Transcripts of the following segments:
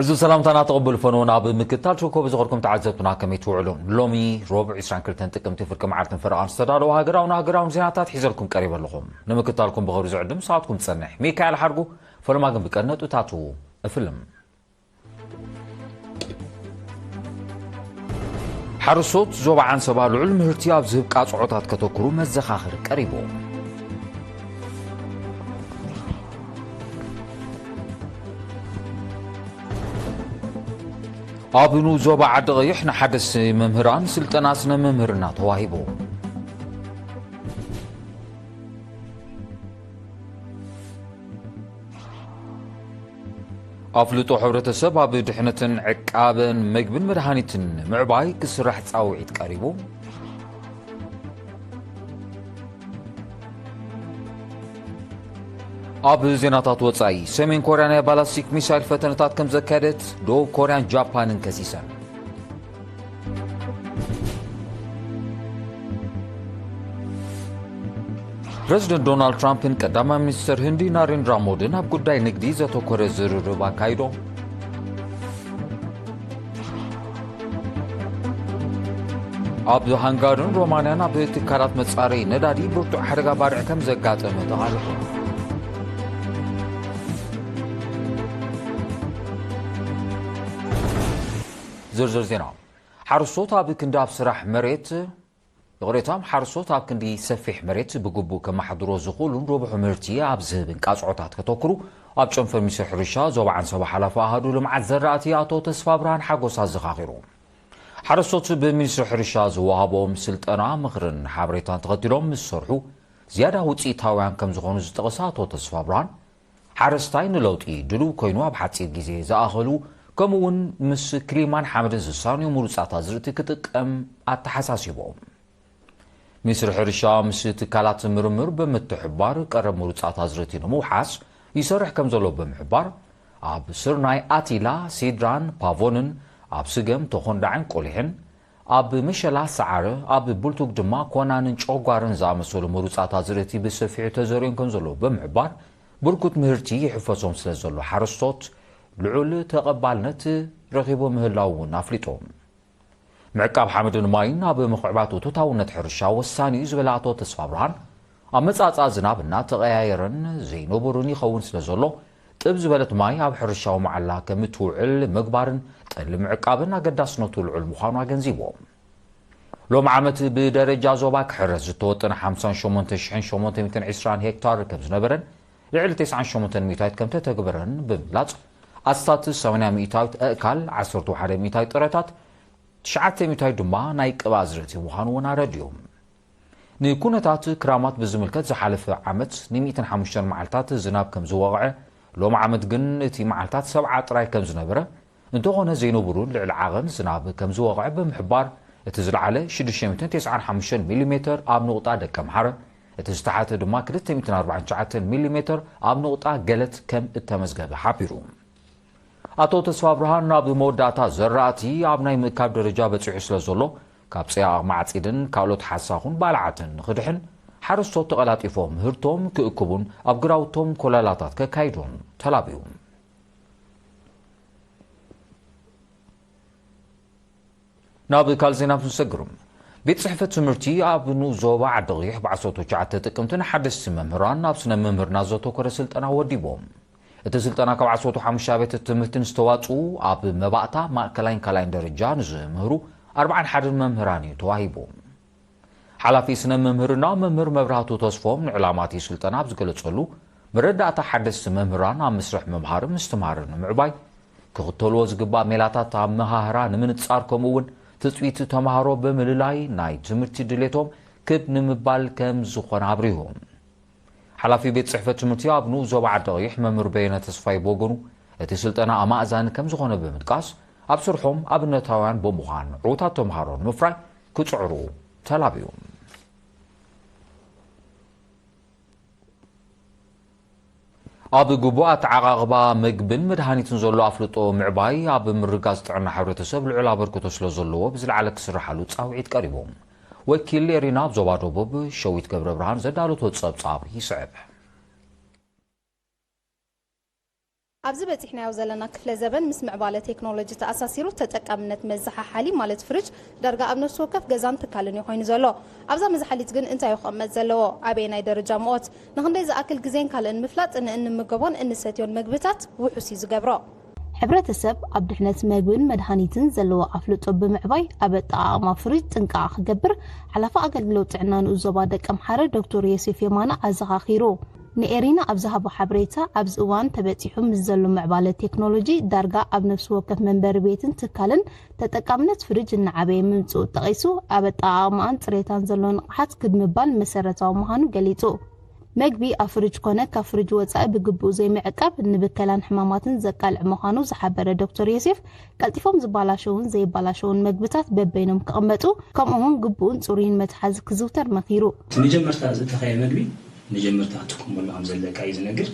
እዚ ሰላምታና ተቐበሉ ፈነው። ናብ ምክትታል ሸኮብ ዝኸድኩም ተዓዘብትና ከመይ ትውዕሉ? ሎሚ ረቡዕ ዕስራን ክልተን ጥቅምቲ ፍርቂ መዓልትን ፈረቓን ዝተዳለወ ሃገራውን ሃገራውን ዜናታት ሒዘልኩም ቀሪበ ኣለኹ። ንምክትታልኩም ብኽብሪ ዝዕድም ሰዓትኩም ዝጸንሕ ሚካኤል ሓርጉ። ፈለማ ግን ብቀንዲ ነጥብታቱ እፍልም። ሓረስቶት ዞባ ዓንሰባ ልዑል ምህርቲ ኣብ ዝህብ ቃጽዖታት ከተኩሩ መዘኻኸሪ ቀሪቡ። ኣብ ንኡስ ዞባ ዓዲ ቀይሕ ንሓደስቲ መምህራን ስልጠና ስነ መምህርና ተዋሂቡ። ኣፍልጦ ሕብረተሰብ ኣብ ድሕነትን ዕቃበን መግብን መድሃኒትን ንምዕባይ ክስራሕ ጻውዒት ቀሪቡ። ኣብ ዜናታት ወጻኢ፣ ሰሜን ኮርያ ናይ ባላስቲክ ሚሳይል ፈተነታት ከም ዘካየደት ደቡብ ኮርያን ጃፓንን ከሲሰን። ፕረዚደንት ዶናልድ ትራምፕን ቀዳማይ ሚኒስተር ህንዲ ናሬንድራ ሞድን ኣብ ጉዳይ ንግዲ ዘተኮረ ዝርርብ ኣካይዶም። ኣብ ሃንጋርን ሮማንያን ኣብ ትካላት መጻረዪ ነዳዲ ብርቱዕ ሓደጋ ባርዕ ከም ዘጋጠመ ተቓሊሑ። ዝርዝር ዜና። ሓረስቶት ኣብ ክንዲ ኣብ ስራሕ መሬት፣ ይቕሬታ፣ ሓረስቶት ኣብ ክንዲ ሰፊሕ መሬት ብግቡእ ከመሓድሮ ዝኽእሉን ረብሑ ምህርቲ ኣብ ዝህብን ቃጽዖታት ከተኩሩ ኣብ ጨንፈር ሚኒስትሪ ሕርሻ ዞባ ዓንሰባ ሓላፊ ኣሃዱ ልምዓት ዘራእቲ ኣቶ ተስፋ ብርሃን ሓጎስ ኣዘኻኺሩ። ሓረስቶት ብሚኒስትሪ ሕርሻ ዝወሃቦም ስልጠና፣ ምኽርን ሓበሬታን ተኸቲሎም ምስ ሰርሑ ዝያዳ ውፅኢታውያን ከም ዝኾኑ ዝጠቐሰ ኣቶ ተስፋ ብርሃን፣ ሓረስታይ ንለውጢ ድሉው ኮይኑ ኣብ ሓፂር ግዜ ዝኣኸሉ ከምኡ እውን ምስ ክሊማን ሓመድን ዝሳንዩ ምሩፃት ኣዝርእቲ ክጥቀም ኣተሓሳሲቦም። ሚኒስትሪ ሕርሻ ምስ ትካላት ምርምር ብምትሕብባር ቀረብ ምሩፃት ኣዝርእቲ ንምውሓስ ይሰርሕ ከም ዘሎ ብምሕባር፣ ኣብ ስርናይ ኣቲላ፣ ሲድራን ፓቮንን፣ ኣብ ስገም ተኾንዳዕን ቆሊሕን፣ ኣብ መሸላ ሰዓረ፣ ኣብ ቡልቱግ ድማ ኮናንን ጨጓርን ዝኣመሰሉ ምሩፃት ኣዝርእቲ ብሰፊሑ ተዘሪኦም ከም ዘለዉ ብምሕባር፣ ብርኩት ምህርቲ ይሕፈሶም ስለ ዘሎ ሓረስቶት ልዑል ተቐባልነት ረኺቡ ምህላዉ እውን ኣፍሊጦም። ምዕቃብ ሓመድን ማይን ኣብ ምኽዕባት እቶታውነት ሕርሻ ወሳኒ እዩ ዝበለ ኣቶ ተስፋ ብርሃን፣ ኣመጻጽኣ ዝናብ እናተቐያየረን ዘይንቡርን ይኸውን ስለ ዘሎ፣ ጥብ ዝበለት ማይ ኣብ ሕርሻዊ መዓላ ከም እትውዕል ምግባርን ጠሊ ምዕቃብን ኣገዳስነቱ ልዑል ምዃኑ ኣገንዚቦም። ሎም ዓመት ብደረጃ ዞባ ክሕረስ ዝተወጠነ ሓምሳን ሸሞንተ ሽሕን ሸሞንተ ሚእትን ዕስራን ሄክታር ከም ዝነበረን ልዕሊ ተስዓን ሸሞንተን ሚእታዊት ከም ተተግበረን ብምግላጽ፣ ኣስታት ሰማንያ ሚእታዊት ኣእካል፣ ዓሰርተ ሓደ ሚእታዊት ጥረታት፣ ትሽዓተ ሚእታዊት ድማ ናይ ቅብኣ ኣዝርእቲ ምዃኑ እውን ኣረዲኦም። ንኩነታት ክራማት ብዝምልከት ዝሓለፈ ዓመት ን ሚእትን ሓሙሽተን መዓልታት ዝናብ ከም ዝወቕዐ፣ ሎም ዓመት ግን እቲ መዓልታት ሰብዓ ጥራይ ከም ዝነበረ፣ እንተኾነ ዘይንቡሩን ልዕሊ ዓቐን ዝናብ ከም ዝወቕዐ ብምሕባር፣ እቲ ዝለዓለ ሽዱሽተ ሚእትን ተስዓን ሓሙሽተን ሚሊ ሜተር ኣብ ንቑጣ ደቀምሓረ፣ እቲ ዝተሓተ ድማ ክልተ ሚእትን ኣርባዓን ትሽዓተን ሚሊ ሜተር ኣብ ንቑጣ ገለት ከም እተመዝገበ ሓቢሩ። ኣቶ ተስፋ ብርሃን፣ ኣብ መወዳእታ ዘራእቲ ኣብ ናይ ምእካብ ደረጃ በጺሑ ስለ ዘሎ፣ ካብ ጽያቕ ማዕጺድን ካልኦት ሓሳኹን ባልዓትን ንኽድሕን፣ ሓረስቶት ተቐላጢፎም ምህርቶም ክእክቡን ኣብ ግራውቶም ኮለላታት ከካይዱን ተላብዩ። ናብ ካልእ ዜና ክንሰግር፣ ቤት ጽሕፈት ትምህርቲ ኣብ ንኡስ ዞባ ዓዲ ቀይሕ ብ ዓሰርተ ትሽዓተ ጥቅምቲ ንሓደስቲ መምህራን ኣብ ስነ ምምህርና ዘተኮረ ስልጠና ወዲቦም። እቲ ስልጠና ካብ ዓሰርተ ሓሙሽተ ኣብያተ ትምህርቲ ንዝተዋፅኡ ኣብ መባእታ፣ ማእከላይን ካልኣይን ደረጃ ንዝምህሩ ኣርባዓን ሓደን መምህራን እዩ ተዋሂቡ። ሓላፊ ስነ መምህርና መምህር መብራህቱ ተስፎም ንዕላማ እቲ ስልጠና ኣብ ዝገለጸሉ፣ መረዳእታ ሓደስቲ መምህራን ኣብ መስርሕ ምምሃር ምስትምሃር ንምዕባይ ክኽተልዎ ዝግባእ ሜላታት ኣመሃህራ ንምንጻር፣ ከምኡ እውን ትጽቢት ተምሃሮ ብምልላይ ናይ ትምህርቲ ድሌቶም ክብ ንምባል ከም ዝኾነ ኣብሪሁ። ሓላፊ ቤት ጽሕፈት ትምህርቲ ኣብ ንኡስ ዞባ ዓዲ ቀይሕ መምህር በየነ ተስፋይ ብወገኑ፣ እቲ ስልጠና ኣማእዛኒ ከም ዝኾነ ብምጥቃስ፣ ኣብ ስርሖም ኣብነታውያን ብምዃን ዕዉታት ተምሃሮ ንምፍራይ ክጽዕሩ ተላብዩ። ኣብ ግቡእ ኣተዓቓቕባ መግብን መድሃኒትን ዘሎ ኣፍልጦ ምዕባይ ኣብ ምርጋጽ ጥዕና ሕብረተሰብ ልዑል ኣበርክቶ ስለ ዘለዎ ብዝለዓለ ክስርሓሉ ጻውዒት ቀሪቡ። ወኪል ኤሪና ኣብ ዞባ ደቡብ ሸዊት ገብረ ብርሃን ዘዳለቶ ጸብጻብ ይስዕብ። ኣብዚ በፂሕናዮ ዘለና ክፍለ ዘበን ምስ ምዕባለ ቴክኖሎጂ ተኣሳሲሩ ተጠቃምነት መዘሓሓሊ ማለት ፍርጅ ዳርጋ ኣብ ነፍሲ ወከፍ ገዛን ትካልን እዩ ኮይኑ ዘሎ። ኣብዛ መዝሓሊት ግን እንታይ እዩ ክቕመጥ ዘለዎ? ኣበየናይ ደረጃ ምኦት? ንኽንደይ ዝኣክል ግዜን ካልእን ምፍላጥ ንእንምገቦን እንሰትዮን መግብታት ውሑስ እዩ ዝገብሮ። ሕብረተሰብ ኣብ ድሕነት መግብን መድሃኒትን ዘለዎ ኣፍልጦ ብምዕባይ ኣብ ኣጠቓቕማ ፍርጅ ጥንቃቐ ክገብር ሓላፊ ኣገልግሎት ጥዕና ንኡስ ዞባ ደቀምሓረ ዶክተር ዮሴፍ የማነ ኣዘኻኺሩ። ንኤሪና ኣብ ዝሃቦ ሓበሬታ ኣብዚ እዋን ተበፂሑ ምስ ዘሎ ምዕባለ ቴክኖሎጂ ዳርጋ ኣብ ነፍሲ ወከፍ መንበሪ ቤትን ትካልን ተጠቃምነት ፍርጅ እናዓበየ ምምፅኡ ጠቒሱ ኣብ ኣጠቓቕማኣን ፅሬታን ዘሎ ንቕሓት ክብ ምባል መሰረታዊ ምዃኑ ገሊፁ። መግቢ ኣብ ፍርጅ ኮነ ካብ ፍርጅ ወፃኢ ብግቡእ ዘይምዕቃብ ንብከላን ሕማማትን ዘቃልዕ ምዃኑ ዝሓበረ ዶክተር ዮሴፍ ቀልጢፎም ዝበላሸውን ዘይበላሸውን መግብታት በበይኖም ክቕመጡ ከምኡ እውን ግቡእን ፅሩይን መትሓዚ ክዝውተር መኺሩ። እቲ መጀመርታ ዝተኸየ መግቢ መጀመርታ ክትጥቀመሉ ከም ዘለካ እዩ ዝነግር።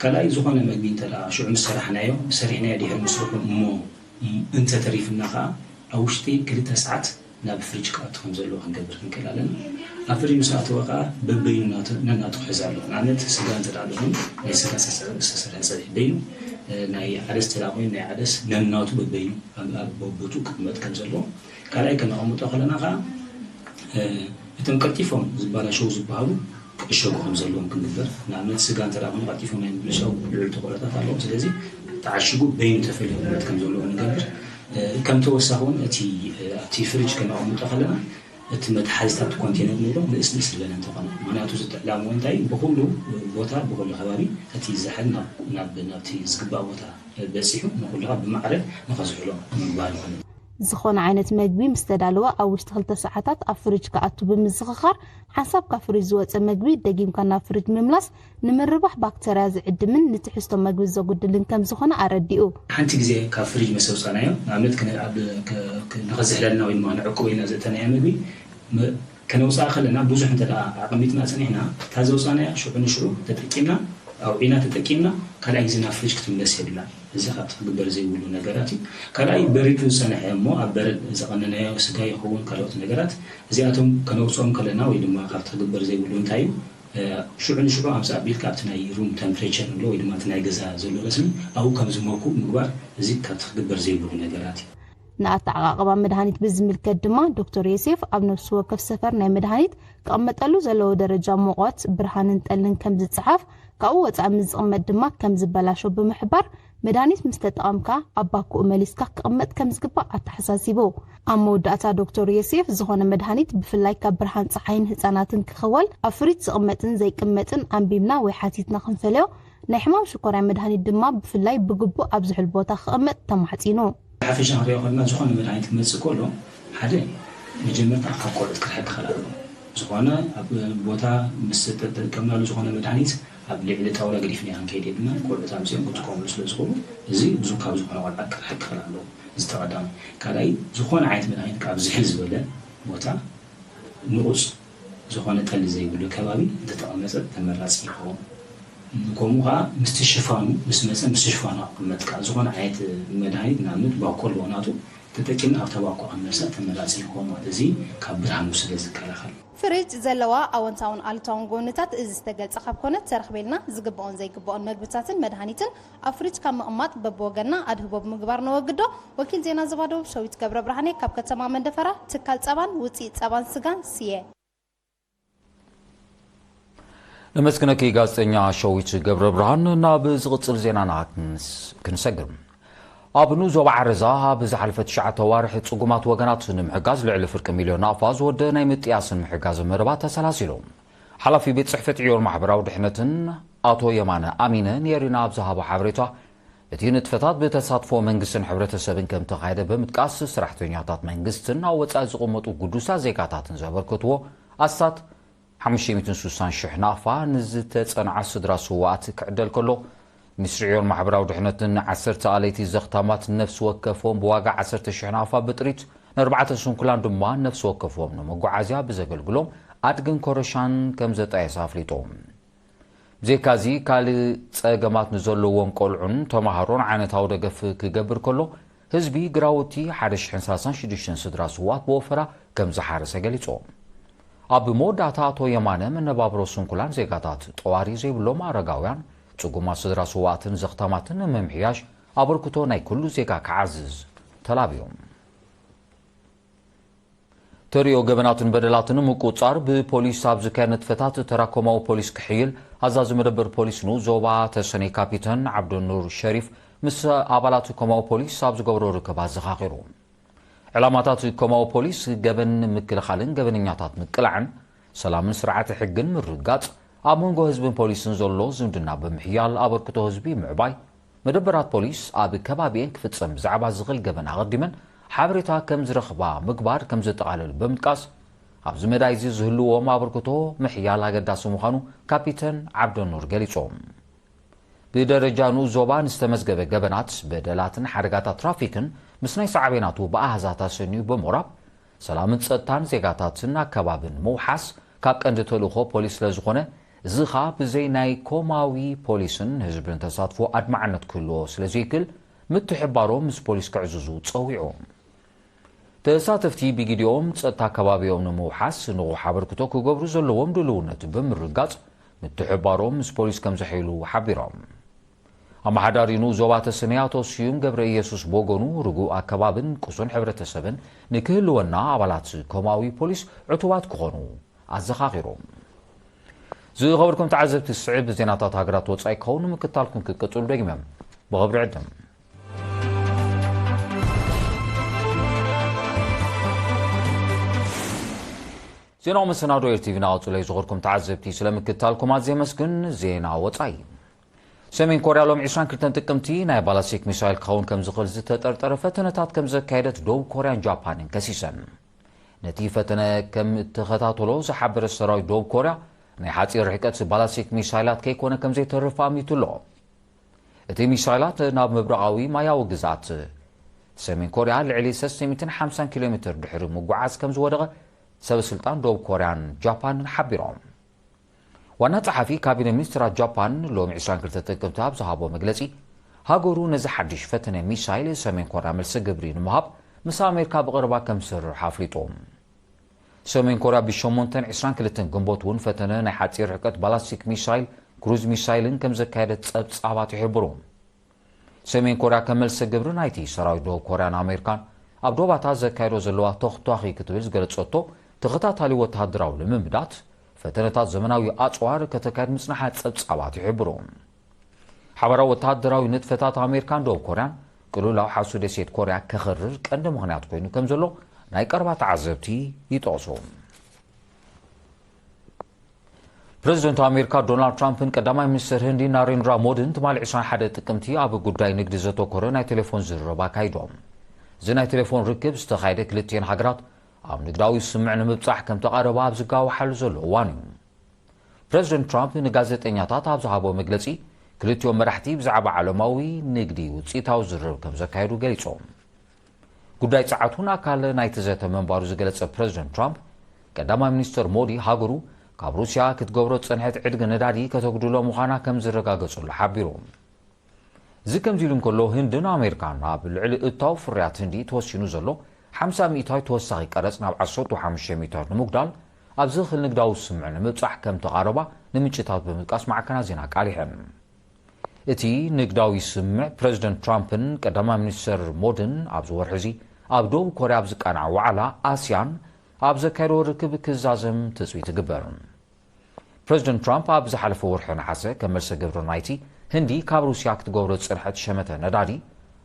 ካልኣይ ዝኾነ መግቢ እንተ ሽዑ ምስ ሰራሕናዮ ሰሪሕናዮ ድሕሪ ምስርሑ እሞ እንተ ተሪፍና ከዓ ኣብ ውሽጢ ክልተ ሰዓት ናብ ፍሪጅ ክኣቱ ከም ዘለዎ ክንገብር ክንክእል ኣለና። ኣብ ፍሪጅ ምስ ኣተወ ከዓ በበይኑ ነናቱ ክሕዝ ኣለዎ። ንኣብነት ስጋ እንተ ደኣ ኮይኑ ናይ ስጋ ዝተሰርሐ ፀብሒ በይኑ፣ ናይ ዓደስ እንተ ደኣ ኮይኑ ናይ ዓደስ ነናቱ በበይኑ ኣብ ቦቱ ክቕመጥ ከም ዘለዎ። ካልኣይ ከነቐምጦ ከለና ከዓ እቶም ቀልጢፎም ዝበላሸው ዝበሃሉ ክዕሸጉ ከም ዘለዎም ክንግበር። ንኣብነት ስጋ እንተ ደኣ ኮይኑ ቀልጢፎም ናይ ምብልሻው ልዑል ተኽእሎታት ኣለዎም። ስለዚ ተዓሽጉ በይኑ ተፈልዩ ክቕመጥ ከም ዘለዎ ንገብር። ከም ተወሳኺ እውን እቲ ኣብቲ ፍሪጅ ከነቐምጦ ከለና እቲ መትሓዚታት ኮንቴነር ንብሎ ንእስ ንእስ ዝበለ እንተኾነ፣ ምክንያቱ ዝትዕላምዎ እንታይ ብኩሉ ቦታ ብኩሉ ከባቢ እቲ ዛሕል ናብ ናብቲ ዝግባእ ቦታ በፂሑ ንኩልኻ ብማዕረ ንኸዝሕሎ ምግባር ማለት እዩ። ዝኾነ ዓይነት መግቢ ምስ ተዳለወ ኣብ ውሽጢ ክልተ ሰዓታት ኣብ ፍሪጅ ክኣቱ ብምዝኽኻር፣ ሓንሳብ ካብ ፍሪጅ ዝወፀ መግቢ ደጊምካ ናብ ፍሪጅ ምምላስ ንምርባሕ ባክተርያ ዝዕድምን ንትሕዝቶ መግቢ ዘጉድልን ከም ዝኾነ ኣረዲኡ። ሓንቲ ግዜ ካብ ፍሪጅ ምስ ኣውፃእናዮ፣ ንኣብነት ንኸዝሕለልና ወይ ድማ ንዕቅቦ ኢልና ዘእተናዮ መግቢ ከነውፅኣ ከለና ብዙሕ እንተ ደኣ ኣቐሚጥና ጸኒሕና፣ እታ ዘውጻእናያ ሽዑ ንሽዑ ተጠቂምና፣ ኣውዒና ተጠቂምና፣ ካልኣይ ግዜ ናብ ፍሪጅ ክትምለስ የብላን። እዚ ካብቲ ክግበር ዘይብሉ ነገራት እዩ። ካልኣይ በሪዱ ዝጸንሐ እሞ ኣብ በረድ ዝቐነናዮ ስጋ ይኸውን ካልኦት ነገራት፣ እዚኣቶም ከነውጽኦም ከለና ወይ ድማ ካብቲ ክግበር ዘይብሉ እንታይ እዩ፣ ሽዑ ንሽዑ ኣምጽእ ኣቢልካ ኣብቲ ናይ ሩም ተምፕሬቸር ንብሎ ወይ ድማ እቲ ናይ ገዛ ዘሎ ረስኒ ኣብኡ ከም ዝሞኩ ምግባር፣ እዚ ካብቲ ክግበር ዘይብሉ ነገራት እዩ። ንኣተዓቓቕባ መድሃኒት ብዝምልከት ድማ ዶክተር ዮሴፍ ኣብ ነፍሲ ወከፍ ሰፈር ናይ መድሃኒት ክቕመጠሉ ዘለዎ ደረጃ ሙቐት፣ ብርሃንን ጠልን ከም ዝጸሓፍ፣ ካብኡ ወጻኢ ምስ ዝቕመጥ ድማ ከም ዝበላሾ ብምሕባር፣ መድሃኒት ምስ ተጠቐምካ ኣብ ባኮኡ መሊስካ ክቕመጥ ከም ዝግባእ ኣተሓሳሲቡ። ኣብ መወዳእታ ዶክተር ዮሴፍ ዝኾነ መድሃኒት ብፍላይ ካብ ብርሃን ጸሓይን ህጻናትን ክኽወል ኣብ ፍሪጅ ዝቕመጥን ዘይቅመጥን ኣንቢብና ወይ ሓቲትና ክንፈልዮ፣ ናይ ሕማም ሽኮርያ መድሃኒት ድማ ብፍላይ ብግቡእ ኣብ ዝሑል ቦታ ክቕመጥ ተማሕጺኑ። ብሓፈሻ ክንሪኦ ከለና ዝኾነ መድሃኒት ክመጽእ ከሎ ሓደ መጀመርታ ካብ ቆልዑት ክርሕቅ ክኽእል ኣለዎ። ዝኾነ ኣብ ቦታ ምስ ተጠቀምናሉ ዝኾነ መድሃኒት ኣብ ልዕሊ ጣውላ ገዲፍናዮ ክንከይድ የብልናን። ቆልዑት ኣምጺኦም ክጥቀምሉ ስለ ዝኽእሉ እዚ ብዙ ካብ ዝኾነ ቆልዓ ክርሕቅ ክኽእል ኣለዎ። እዚ እቲ ቀዳማይ። ካልኣይ ዝኾነ ዓይነት መድሃኒት ካብ ዝሕል ዝበለ ቦታ ንቑጽ ዝኾነ ጠሊ ዘይብሉ ከባቢ እንተተቐመጠ ተመራጺ ይኸውን። ከምኡ ኸዓ ምስቲ ሽፋኑ ምስ መጸ ምስቲ ሽፋኑ ክቕመጥ ከኣ ዝኾነ ዓይነት መድሃኒት ንኣብነት ባኮ ኣለዎ ናቱ ተጠቂምና ኣብታ ባኮ ክመልሳ ተመራጺ ይኸውን ማለት እዚ ካብ ብርሃኑ ስለ ዝከላኸል። ፍሪጅ ዘለዋ ኣወንታውን ኣሉታውን ጎንታት እዚ ዝተገልጸ ካብ ኮነ ተረኽበልና ዝግብኦን ዘይግብኦን መግብታትን መድሃኒትን ኣብ ፍሪጅ ካብ ምቕማጥ በብወገንና ኣድህቦ ብምግባር ነወግዶ። ወኪል ዜና ዞባ ደቡብ ሸዊት ገብረብርሃኔ ካብ ከተማ መንደፈራ ትካል ጸባን ውጽኢት ጸባን ስጋን ስየ። ነመስግነኪ ጋዜጠኛ ሸዊት ገብረብርሃን። ናብ ዝቕጽል ዜናና ክንሰግር። ኣብ ንኡስ ዞባ ዓረዛ ኣብ ዝሓለፈ ትሽዓተ ኣዋርሕ ጽጉማት ወገናት ንምሕጋዝ ልዕሊ ፍርቂ ሚልዮን ናቕፋ ዝወደ ናይ ምጥያስን ምሕጋዝን መደባት ተሰላሲሉ። ሓላፊ ቤት ጽሕፈት ዕዮን ማሕበራዊ ድሕነትን ኣቶ የማነ ኣሚነ ንኤሪና ኣብ ዝሃቦ ሓበሬታ፣ እቲ ንጥፈታት ብተሳትፎ መንግስትን ሕብረተሰብን ከም ተኻየደ ብምጥቃስ፣ ሰራሕተኛታት መንግስትን ኣብ ወጻኢ ዝቕመጡ ግዱሳት ዜጋታትን ዘበርከትዎ ኣስታት ሓሙሽተ ሚእትን ስሳን ሽሕ ናቕፋ ንዝተጸንዓ ስድራ ስዉኣት ክዕደል ከሎ፣ ሚኒስትሪ ዕዮን ማሕበራዊ ድሕነትን ዓሰርተ ኣለይቲ ዘኽታማት ነፍሲ ወከፎም ብዋጋ ዓሰርተ ሽሕ ናቕፋ ብጥሪት፣ ንኣርባዕተ ስንኩላን ድማ ነፍሲ ወከፎም ንመጓዓዝያ ብዘገልግሎም ኣድግን ኮረሻን ከም ዘጣየሰ ኣፍሊጡ። ብዘይካዚ፣ ካልእ ጸገማት ንዘለዎም ቆልዑን ተማሃሮን ዓይነታዊ ደገፍ ክገብር ከሎ፣ ህዝቢ ግራውቲ ሓደ ሽሕን ሰላሳን ሽዱሽተን ስድራ ስዉኣት ብወፈራ ከም ዝሓረሰ ገሊጹ። ኣብ መወዳእታ ኣቶ የማነ፣ መነባብሮ ስንኩላን ዜጋታት፣ ጠዋሪ ዘይብሎም ኣረጋውያን፣ ጽጉማት ስድራ ስውኣትን ዘኽታማትን ንምምሕያሽ ኣበርክቶ ናይ ኩሉ ዜጋ ክዓዝዝ ተላብዮም። ተርእዮ ገበናትን በደላትን ምቁጻር ብፖሊስ ኣብ ዝካየድ ንጥፈታት ተራ ኮማዊ ፖሊስ ክሕይል ኣዛዚ መደበር ፖሊስ ንኡስ ዞባ ተሰነይ ካፒተን ዓብደኑር ሸሪፍ ምስ ኣባላት ኮማዊ ፖሊስ ኣብ ዝገብሮ ርክብ ኣዘኻኺሩ። ዕላማታት ኮማዊ ፖሊስ ገበን ምክልኻልን ገበነኛታት ምቅላዕን፣ ሰላምን ስርዓተ ሕግን ምርጋጽ፣ ኣብ መንጎ ህዝብን ፖሊስን ዘሎ ዝምድና ብምሕያል ኣበርክቶ ህዝቢ ምዕባይ፣ መደበራት ፖሊስ ኣብ ከባቢኤን ክፍጸም ብዛዕባ ዝኽእል ገበን ኣቐዲመን ሓበሬታ ከም ዝረኽባ ምግባር ከም ዘጠቓልል ብምጥቃስ፣ ኣብዚ መዳይ እዚ ዝህልዎም ኣበርክቶ ምሕያል ኣገዳሲ ምዃኑ ካፒተን ዓብደኑር ገሊጾም። ብደረጃ ንኡስ ዞባ ንዝተመዝገበ ገበናት፣ በደላትን ሓደጋታት ትራፊክን ምስ ናይ ሳዕቤናቱ ብኣሃዛት ኣሰንዩ ብምቕራብ፣ ሰላምን ጸጥታን ዜጋታትን ኣከባብን ምውሓስ ካብ ቀንዲ ተልእኾ ፖሊስ ስለ ዝኾነ፣ እዚ ኸኣ ብዘይ ናይ ኮማዊ ፖሊስን ህዝብን ተሳትፎ ኣድማዕነት ክህልዎ ስለ ዘይክእል፣ ምትሕብባሮም ምስ ፖሊስ ክዕዝዙ ጸዊዑ። ተሳተፍቲ ብግዲኦም ጸጥታ ከባቢኦም ንምውሓስ ንቑሕ ኣበርክቶ ክገብሩ ዘለዎም ድልውነት ብምርጋጽ፣ ምትሕብባሮም ምስ ፖሊስ ከም ዘሐይሉ ሓቢሮም። ኣመሓዳሪ ንኡስ ዞባ ተሰነይ ኣቶ ስዩም ገብረ ኢየሱስ ብወገኑ፣ ርጉእ ኣከባብን ቅሱን ሕብረተሰብን ንክህልወና ኣባላት ኮማዊ ፖሊስ ዕቱባት ክኾኑ ኣዘኻኺሩ። ዝኸበርኩም ተዓዘብቲ፣ ስዕብ ዜናታት ሃገራት ወጻኢ ክኸውን ንምክታልኩም ክቅጽሉ ደጊመ ብኽብሪ ዕድም። ዜናዊ መሰናዶ ኤር ቲቪ ናቐጽሎ እዩ። ዝኸበርኩም ተዓዘብቲ፣ ስለምክታልኩም ኣዝየ የመስግን። ዜና ወጻኢ። ሰሜን ኮርያ ሎም ዕስራን ክልተን ጥቅምቲ ናይ ባላስቲክ ሚሳይል ክኸውን ከም ዝኽእል ዝተጠርጠረ ፈተነታት ከም ዘካየደት ደቡብ ኮርያን ጃፓንን ከሲሰን። ነቲ ፈተነ ከም እተኸታተሎ ዝሓበረ ሰራዊት ደቡብ ኮርያ፣ ናይ ሓጺር ርሕቀት ባላስቲክ ሚሳይላት ከይኮነ ከም ዘይተርፍ ኣሚቱ ኣሎ። እቲ ሚሳይላት ናብ ምብራቓዊ ማያዊ ግዝኣት ሰሜን ኮርያ ልዕሊ ሰለስተ ሚእትን ሓምሳን ኪሎ ሜትር ድሕሪ ምጉዓዝ ከም ዝወደቐ ሰበ ስልጣን ደቡብ ኮርያን ጃፓንን ሓቢሮም። ዋና ጸሓፊ ካቢነ ሚኒስትራት ጃፓን ሎሚ ዕስራን ክልተን ጥቅምቲ ኣብ ዝሃቦ መግለጺ፣ ሃገሩ ነዚ ሓድሽ ፈተነ ሚሳይል ሰሜን ኮርያ መልሲ ግብሪ ንምሃብ ምስ ኣሜሪካ ብቐረባ ከም ዝሰርሕ ኣፍሊጡ። ሰሜን ኮርያ ብሸሞንተን ዕስራን ክልተን ግንቦት እውን ፈተነ ናይ ሓጺር ርሕቀት ባላስቲክ ሚሳይል፣ ክሩዝ ሚሳይልን ከም ዘካየደት ጸብጻባት ይሕብሩ። ሰሜን ኮርያ ከም መልሲ ግብሪ ናይቲ ሰራዊት ደቡብ ኮርያን ኣሜሪካን ኣብ ዶባታ ዘካየዶ ዘለዋ ተኽቷኺ ክትብል ዝገለጸቶ ተኸታታሊ ወተሃደራዊ ልምምዳት፣ ፈተነታት ዘመናዊ ኣጽዋር ከተካይድ ምጽናሓ ጸብጻባት ይሕብሩ። ሓባራዊ ወተሃደራዊ ንጥፈታት ኣሜሪካን ደቡብ ኮርያን ቅልውላው ሓሱ ደሴት ኮርያ ከኽርር ቀንዲ ምኽንያት ኮይኑ ከም ዘሎ ናይ ቀረባ ተዓዘብቲ ይጠቕሱ። ፕረዚደንት ኣሜሪካ ዶናልድ ትራምፕን ቀዳማይ ሚኒስትር ህንዲ ናሬንድራ ሞድን ትማሊ ዕስራን ሓደን ጥቅምቲ ኣብ ጉዳይ ንግዲ ዘተኮረ ናይ ቴሌፎን ዝርርብ ኣካይዶም። እዚ ናይ ቴሌፎን ርክብ ዝተኻየደ ክልቲኤን ሃገራት ኣብ ንግዳዊ ስምምዕ ንምብጻሕ ከም ተቓረባ ኣብ ዝጋወሓሉ ዘሎ እዋን እዩ። ፕረዚደንት ትራምፕ ንጋዜጠኛታት ኣብ ዝሃቦ መግለጺ፣ ክልቲኦም መራሕቲ ብዛዕባ ዓለማዊ ንግዲ ውጽኢታዊ ዝርርብ ከም ዘካየዱ ገሊጾም። ጉዳይ ጸዓቱን ኣካል ናይቲ ዘተ ምንባሩ ዝገለጸ ፕረዚደንት ትራምፕ፣ ቀዳማይ ሚኒስትር ሞዲ ሃገሩ ካብ ሩስያ ክትገብሮ ዝጸንሐት ዕድጊ ነዳዲ ከተጉድሎ ምዃና ከም ዝረጋገጸሉ ሓቢሩ። እዚ ከምዚ ኢሉ እንከሎ፣ ህንድን ኣሜሪካን ኣብ ልዕሊ እታው ፍርያት ህንዲ ተወሲኑ ዘሎ ሓምሳ ሚእታዊት ተወሳኺ ቀረጽ ናብ ዓሰርተ ሓሙሽተ ሚእታዊት ንምጉዳል ኣብ ዝኽእል ንግዳዊ ስምምዕ ንምብጻሕ ከም ተቓረባ ንምንጭታት ብምጥቃስ ማዕከናት ዜና ኣቃሊሐን። እቲ ንግዳዊ ስምምዕ ፕረዚደንት ትራምፕን ቀዳማይ ሚኒስትር ሞድን ኣብዚ ወርሒ እዚ ኣብ ደቡብ ኮርያ ኣብ ዝቃናዕ ዋዕላ ኣስያን ኣብ ዘካየድዎ ርክብ ክዛዘም ትጽቢት ይግበር። ፕረዚደንት ትራምፕ ኣብ ዝሓለፈ ወርሒ ነሓሰ ከም መልሰ ግብሪ ናይቲ ህንዲ ካብ ሩስያ ክትገብሮ ዝጸንሐት ሸመተ ነዳዲ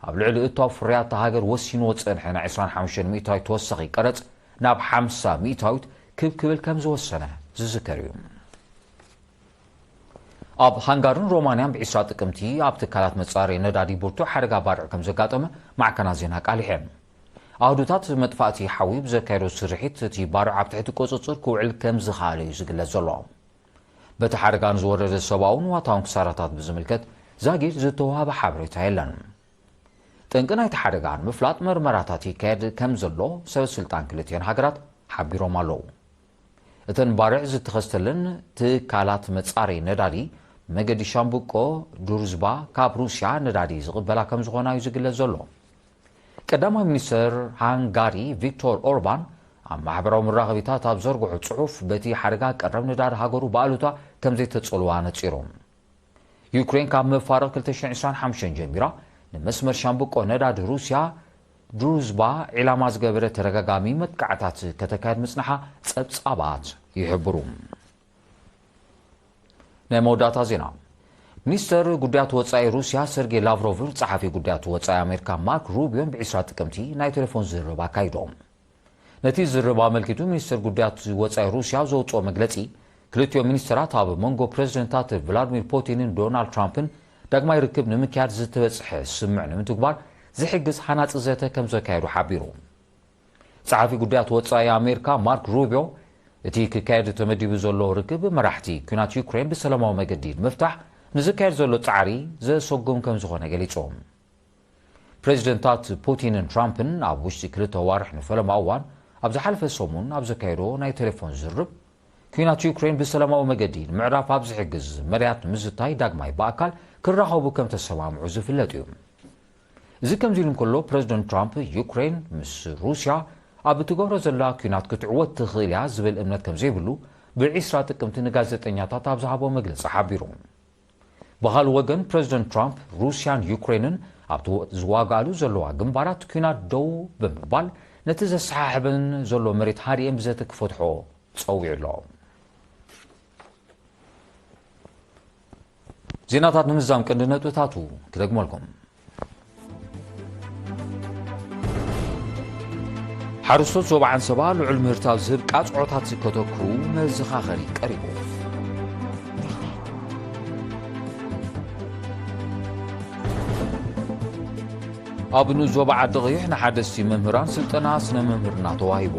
ኣብ ልዕሊ እታው ፍርያት እታ ሃገር ወሲንዎ ዝጸንሐ ናይ ዕስራን ሓሙሽተን ሚእታዊት ተወሳኺ ቀረጽ ናብ ሓምሳ ሚእታዊት ክብ ክብል ከም ዝወሰነ ዝዝከር እዩ። ኣብ ሃንጋርን ሮማንያን ብዕስራ ጥቅምቲ ኣብ ትካላት መጻረዪ ነዳዲ ብርቱዕ ሓደጋ ባርዕ ከም ዘጋጠመ ማዕከናት ዜና ኣቃሊሐን። ኣህዱታት መጥፋእቲ ሓዊ ብዘካየዶ ስርሒት እቲ ባርዕ ኣብ ትሕቲ ቁጽጽር ክውዕል ከም ዝኸኣለ እዩ ዝግለጽ ዘሎ። በቲ ሓደጋ ንዝወረደ ሰብኣውን ንዋታውን ክሳራታት ብዝምልከት ዛጊድ ዝተዋህበ ሓበሬታ የለን። ጠንቂ ናይቲ ሓደጋ ንምፍላጥ መርመራታት ይካየድ ከም ዘሎ ሰበ ስልጣን ክልቲኤን ሃገራት ሓቢሮም ኣለዉ። እተን ባርዕ ዝተኸስተለን ትካላት መጻረዪ ነዳዲ መገዲ ሻምብቆ ዱርዝባ ካብ ሩስያ ነዳዲ ዝቕበላ ከም ዝኾና እዩ ዝግለጽ ዘሎ። ቀዳማይ ሚኒስትር ሃንጋሪ ቪክቶር ኦርባን ኣብ ማሕበራዊ መራኸቢታት ኣብ ዘርግሖ ጽሑፍ፣ በቲ ሓደጋ ቀረብ ነዳዲ ሃገሩ ብኣሉታ ከም ዘይተጸልዋ ነጺሩ። ዩክሬን ካብ መፋርቕ ክልተ ሽሕን ዕስራን ሓሙሽተን ጀሚራ ንመስመር ሻምብቆ ነዳዲ ሩስያ ድሩዝባ ዒላማ ዝገበረ ተደጋጋሚ መጥቃዕታት ከተካየድ ምጽንሓ ጸብጻባት ይሕብሩ። ናይ መወዳእታ ዜና። ሚኒስተር ጉዳያት ወጻኢ ሩስያ ሰርጌይ ላቭሮቭን ጸሓፊ ጉዳያት ወጻኢ ኣሜሪካ ማርክ ሩቢዮን ብዒስራ ጥቅምቲ ናይ ቴሌፎን ዝርርብ ኣካይዶም። ነቲ ዝርርብ ኣመልኪቱ ሚኒስተር ጉዳያት ወጻኢ ሩስያ ኣብ ዘውጽኦ መግለጺ፣ ክልቲኦም ሚኒስተራት ኣብ መንጎ ፕረዚደንታት ቭላድሚር ፑቲንን ዶናልድ ትራምፕን ዳግማይ ርክብ ንምክያድ ዝተበጽሐ ስምምዕ ንምትግባር ዝሕግዝ ሃናጺ ዘተ ከም ዘካየዱ ሓቢሩ። ጸሓፊ ጉዳያት ወጻኢ ኣሜሪካ ማርክ ሩቢዮ፣ እቲ ክካየድ ተመዲቡ ዘሎ ርክብ መራሕቲ ኲናት ዩክሬን ብሰላማዊ መገዲ ንምፍታሕ ንዝካየድ ዘሎ ጻዕሪ ዘሰጉም ከም ዝኾነ ገሊጹ። ፕረዚደንታት ፑቲንን ትራምፕን ኣብ ውሽጢ ክልተ ኣዋርሕ ንፈለማ እዋን ኣብ ዝሓለፈ ሰሙን ኣብ ዘካየዶ ናይ ቴሌፎን ዝርርብ፣ ኲናት ዩክሬን ብሰላማዊ መገዲ ንምዕራፍ ኣብ ዝሕግዝ መዳያት ንምዝታይ ዳግማይ ብኣካል ክራኸቡ ከም ተሰማምዑ ዝፍለጥ እዩ። እዚ ከምዚ ኢሉ እንከሎ፣ ፕረዚደንት ትራምፕ ዩክሬን ምስ ሩስያ ኣብ እትገብሮ ዘላ ኲናት ክትዕወት ትኽእል እያ ዝብል እምነት ከም ዘይብሉ ብዒስራ ጥቅምቲ ንጋዜጠኛታት ኣብ ዝሃቦ መግለጺ ሓቢሩ። ብኻልእ ወገን፣ ፕረዚደንት ትራምፕ ሩስያን ዩክሬንን ኣብቲ ዝዋጋኣሉ ዘለዋ ግንባራት ኲናት ደው ብምባል ነቲ ዘሰሓሕበን ዘሎ መሬት ሃዲኤን ብዘተ ክፈትሖ ጸዊዑ ኣሎ። ዜናታት ንምዝዛም ቀንዲ ነጥብታቱ ክደግመልኩም። ሓረስቶት ዞባ ዓንሰባ ልዑል ምህርቲ ኣብ ዝህብ ቃጽዖታት ከተኩሩ መዘኻኸሪ ቀሪቡ። ኣብ ንኡስ ዞባ ዓዲ ቐይሕ ንሓደስቲ መምህራን ስልጠና ስነ መምህርና ተዋሂቡ።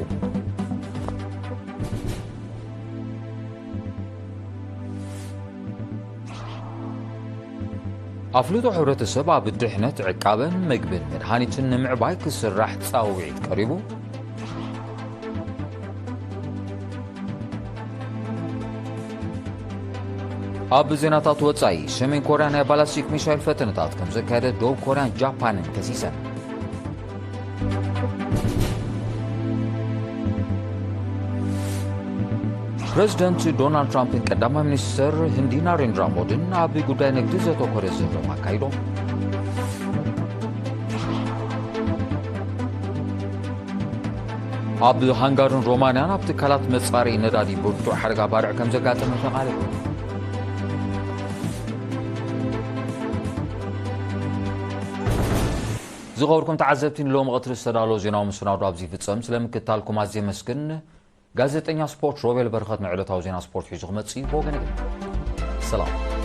ኣፍልጦ ሕብረተሰብ ኣብ ድሕነት ዕቃበን ምግብን መድሃኒትን ንምዕባይ ክስራሕ ጻውዒት ቀሪቡ። ኣብ ዜናታት ወጻኢ፣ ሰሜን ኮርያ ናይ ባላስቲክ ሚሳይል ፈተነታት ከም ዘካየደት ደቡብ ኮርያን ጃፓንን ከሲሰን። ፕረዚደንት ዶናልድ ትራምፕን ቀዳማይ ሚኒስተር ህንዲ ናሬንድራ ሞድን ኣብ ጉዳይ ንግዲ ዘተኮረ ዝርርብ ኣካይዶም። ኣብ ሃንጋርን ሮማንያን ኣብ ትካላት መጻረዪ ነዳዲ ብርቱዕ ሓደጋ ባርዕ ከም ዘጋጠመ ተቓሊዑ። ዝኸበርኩም ተዓዘብቲ፣ ንሎሚ ቀትሪ ዝተዳለወ ዜናዊ መሰናዶ ኣብዚ ይፍጸም። ስለ ምክትታልኩም ኣዝየ የመስግን። ጋዜጠኛ ስፖርት ሮቤል በረኸት ንዕለታዊ ዜና ስፖርት ሒዙ ክመጽእ እዩ። ብወገነይ ግን ሰላም።